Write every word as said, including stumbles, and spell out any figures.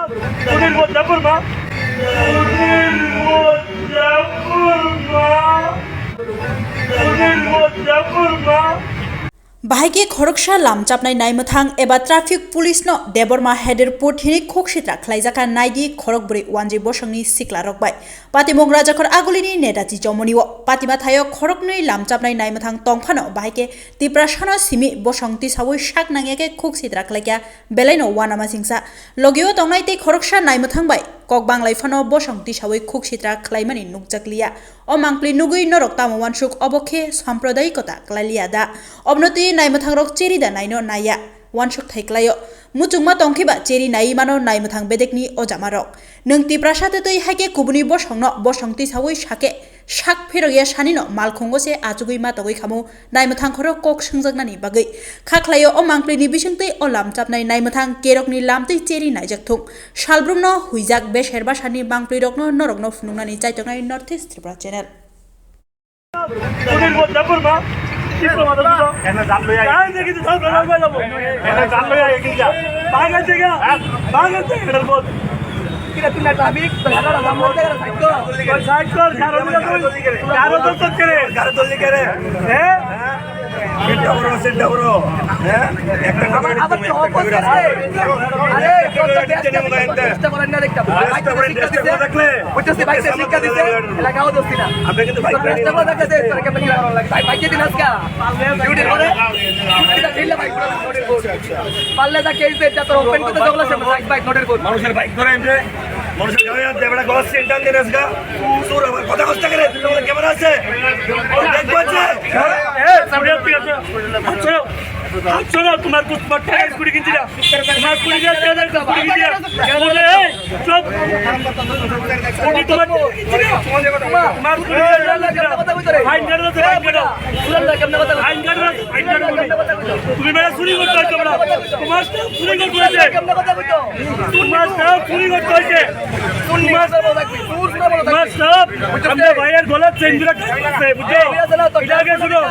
Sunil Mojapur ma. Sunil Mojapur ma. Sunil Mojapur ma. Bahai khe khoroksa lamchapnai naimwthang eba traffic police no Debbarma Header Port hinwi khuksitra khlaijakha naidi khorokbrwi wanjwi bosongni siklarok bai. Patimung Rajakhor Agulini Netaji Chomoni o Patima thaio khoroknwi lamchapnai naimwthang tongphano bahai khe Tiprasano simi bosong tisawi sak nangya khe khuksitra khlaikha belaino uanama singsa. Logio tongnai tei khoroksa naimwthang bai kok banglai phano bosong tisawi khuksitra khlaimani nukjakliya. O mangpli nugwi norok tamo uansuk, obo khe sampradayikota khlailiya da? Obono twi naimwthangrok cheri da naino naiya? Uansuk thai klaio. Muchungma tongkhe ba cheri naiwi mano naimwthang bedekni ojamarok. Nwng Tiprasa twtwi hai khe kubuni bosongno bosong tisawi sakhe sak phirokya sanino malkhungo se achugwi ma togwi khamu naimwthang khoro kok swngjaknani bagwi. Kha khlaio o mangpilini bisingtwi o lamchapnai naimwthang kerokni lamtwi cheri naijak thung. Salbrumno huijak beser basani mangpilirokno norokno phunuknani chaitongnai North East Tripura Channel. Sunil Mojapur ma. Tipra mata dudo. Ena jal loya. Kahan se ki tu thap lagao labo. Ena jal loya, ek ja. Pagal se kya? Pagal se ki darbot. Kira tu na traffic, to jala jam hote kar side kor. Side kor, jara dile tu. Jara to sab kare. Jara to kare. He? Sit down, sit down. He? Ekta abar, abar to opposite. Are, চেষ্টা করেন না দেখতাম। বুঝতেছি, ভাই, সে শিক্ষা দিছে, এলাকাও দোষী না। আপনি কিন্তু ভাই, চেষ্টা করে দেখতেছে, তোর কেমন কি লাগানো লাগে? ভাই, ভাই, যদি নাচকা, ডিউটি করে, ডিউটি করলে ভাই, নোটের বোর্ড। পারলে যা কেস দে, যা তোর ওপেন করতে যেগুলো, সে ভাই, ভাই, নোটের বোর্ড। মানুষের বাইক ধরে এমনি, মানুষের গাড়ি হাত দেবে, গলার চেন টান দিয়ে নাচকা। তোর আবার কথা কষ্ট করে, তুই বলে ক্যামেরা আছে? দেখবো আছে? হ্যাঁ? এই, ঠিক আছে। আচ্ছা। আচ্ছা, তোমার কুকুর টাকা কুড়ি কিনছি না। তোমার কুড়ি হাজার টাকা কুড়ি কিনছি না। বলে, এই, চুপ। উনি তোমার টাকা কিনছি না। তোমার কুড়ি হাজার টাকা কিনছি না। ফাইন কাটো, ফাইন কাটো। ফাইন কাটো, ফাইন কাটো তুমি। তুমি বেটা চুরি করতে হচ্ছে আমরা। তোমার চুরি করতে হচ্ছে। তোমার সব চুরি করতে হচ্ছে। তোমার, তোমার সব আমরা ভাইয়ের গলার চেন ধরে টানতেছে, বুঝছো? এটা আগে শুনো।